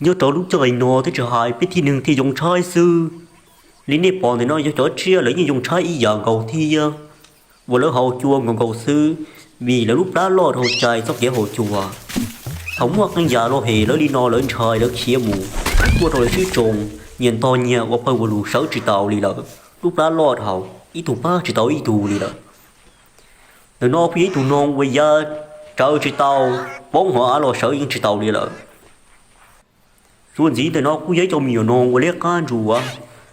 Nyob rau lub caij no twb tsis hais peb tib neeg thiaj yoo tshaib xwb, li nej pom ntawm no yog cov tsiaj lawv yeej yoo tshaib ib yam nkaus thiab, uas lawv haus cua nkaus nkaus xwb, vim lawv lub plab loj dhau cai txoj kev haus cua. Thaum muaj qee yam los hem lawv li no lawv ntshai lawv khiav mus, tuaj rau lawv sib tsoo, nyias ntog nyias ua pawg ua lus sawv tsis taus li lawm. Lub plab loj dhau, ib tug pab tsis tau ib tug li lawm. Ntawm no kuj yog ib tug noog uas ya rawv tsis tau, poob hauv av los sawv yeej tsis taus li lawm. Txuas ntxiv ntawm no kuj yog ib co me nyuam noog uas liab qab ntsuav,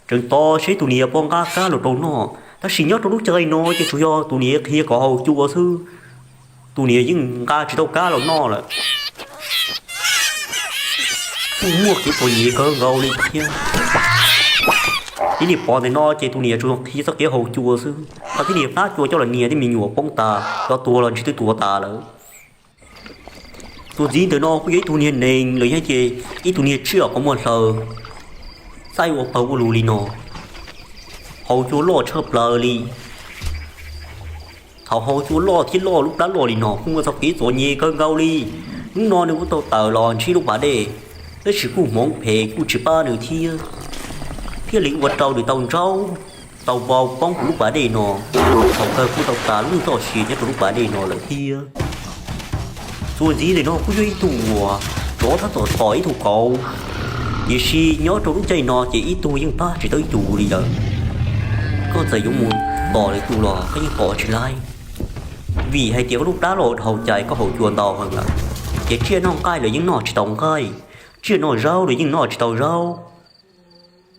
tseem tos seb tus niam puas nqa kab los rau noj, tab sis nyob rau lub caij no ces tsuas yog tus niam qhia kom haus cua xwb, tus niam yeej nqa tsis tau kab los noj lawm. Kuj muaj kev txom nyem kawg nkaus li thiab. Li nej pom ntawm no ces tus niam tsuas qhia txoj kev haus cua xwb, qhov thiab nias plab cua coj los nias tej me nyuam poob tas, cov tuag los ntshe twb tuag tas lawm. Txuas ntxiv ntawm no kuj yog ib tug niag nees los yog ces ib tug niag tsiaj qhov muag hlaws, txaij ua pawg ua lus li no, haus cua loj tshaj plaws li. Thaum haus cua loj thiab loj lub plab loj li no kuj muaj txoj kev txom nyem kawg nkaus li. Hnub no nws kuj tau tawm los ntsib lub pas dej, tab sis kuj hmoov phem kuj tsis pab nws thiab, thiaj li ua rau nws tau ntsaub tau vau poob rau lub pas dej no. Thaum kawg kuj tau tas lub neej txoj sia nyob rau lub pas dej no lawm thiab. Txuas ntxiv ntawm no kuj yog ib tug uas tsov tab tom tom ib tug kauv, tiam sis nyob rau lub caij no ces ib tug yeej pab tsis tau ib tug li lawm. Koj txawm yuav mus tom lwm tus los koj yeej tom tsis laib, vim hais tias koj lub plab los dhau cai koj haus cua ntau heev lawm, ces tsiaj noj nqaij los yeej noj tsis tau nqaij, tsiaj noj zaub los yeej noj tsis tau zaub.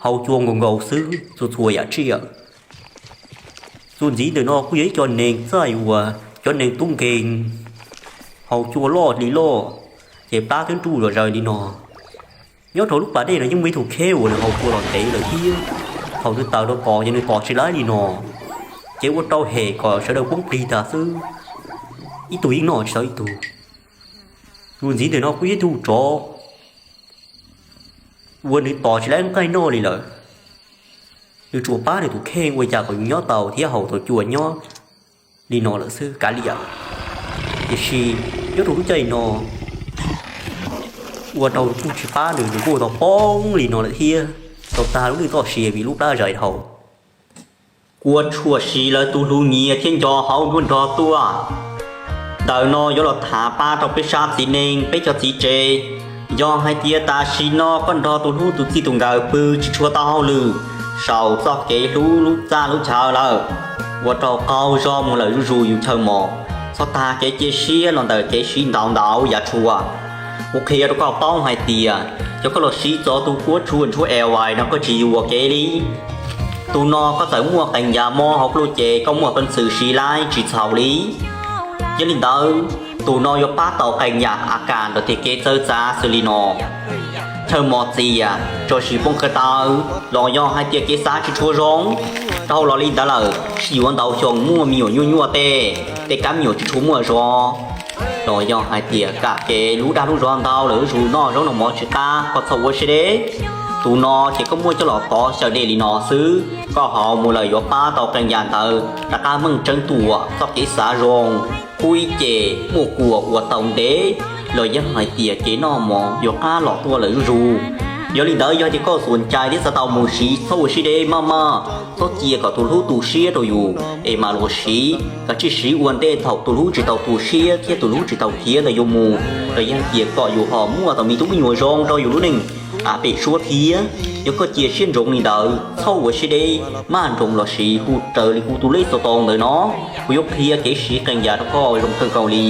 Haus cua nkaus nkaus xwb txhua txhua yam tsiaj. Txuas ntxiv ntawm no kuj yog ib co nees txaij uas cov nees tub nkeeg, haus cua loj li loj, ces plab twb nruj zom zaws li no. Nyob rau lub pas dej no yeej muaj ib tug kheb uas nws haus cua los ntev lawm thiab, thaum nws tawm rau tod ces nws tom tsis laib li no, ces ua rau hem kom sawv daws poob plig tag xwb, ib tug yeej noj tsis tau ib tug. Txuas ntxiv ntawm no kuj yog ib tug tsov uas nws tom tsis laib nqaij noj li lawm, nws tsuas pab nws tus kheej ua cas kom yus nyob tau thiab haus tau cua nyob li no lawm xwb kav liam. Tiam sis nyob rau lub caij no ua rau kuj tsis pab nws, nws kuj ua tau poob li no lawm thiab, tau tag lub neej txoj sia vim lub plab zais dhau. Kua tshuam siv lawv tus hlub nyiam thiab nco hauv nruab nrog tuaj. Ntawm no yuav los tham pab rau peb sab txiv neej peb cov txiv tsev. Yog hais tias tam sim no koj nrog tus hlub tus txij tus nkawm pw tsis tshua tau hauj lwm, saum txoj kev hlub lub txaj lub chaw lawm, ua rau qaug zog mus lawm zuj zus yus chaw mos, txhob tag kev cia siab los ntawm kev siv ntau ntau yav tshua. Kuv qhia rau koj paub hais tias, yog koj los siv txog tus kua tshuam ntsuab L Y no koj tsis yuam kev li. Tus no koj txawm muaj qee yam mob hauv pluj ces koj muaj peev xwm siv laib tsis txhaum li. Yog li ntawd, tus no yuav pab tau qee yam a kas ntawm tej kev txawv txav xws li no: chaw mos txias, tso siv poob qhov taw, los yog hais tias kev xav tsis tshua zoo, rau los li ntawd lawm sib yuav ntau xyoo muaj me nyuam nyuaj nyuaj tej, tej kab me nyuam tsis tshua muaj zog, los yog hais tias kam kev lub dag lub zog ntau lawm zuj zus noj zaub noj mov tsis qab, koj txhob ua siab deb. Tus no ces koj muab coj los tov xyaw dej li no xwb, koj haus mus lawm yuav pab tau qee yam ntawd rov qab meej tseeb tuam txoj kev xav zoo, kub ib ce, muaj kuas ua tau ntev, los yog hais tias kev noj mov yuav qab los tuaj lawm zuj zus. Yog li ntawd yog tias koj xuas ncai thiab xav tau mus siv txhob ua siab deb maj maj, txhob cia kom tus hlub tu siab rau yus es mam los siv, kav tsij siv ua ntej thaum tus hlub tsis tau tu siab thiab tus hlub tsis tau khiav ntawm yus mus, los yog hais tias kom yus ho muaj tau me tub me nyuam zoo rau yus lub neej pem suab thiab. Yog koj cia siab ntsoov li ntawd txhob ua siab deb, maj nroos los siv hu raws li kuv tus lej xov tooj ntawm no, kuv yuav qhia kev siv qee yam rau koj zoo kawg nkaus li.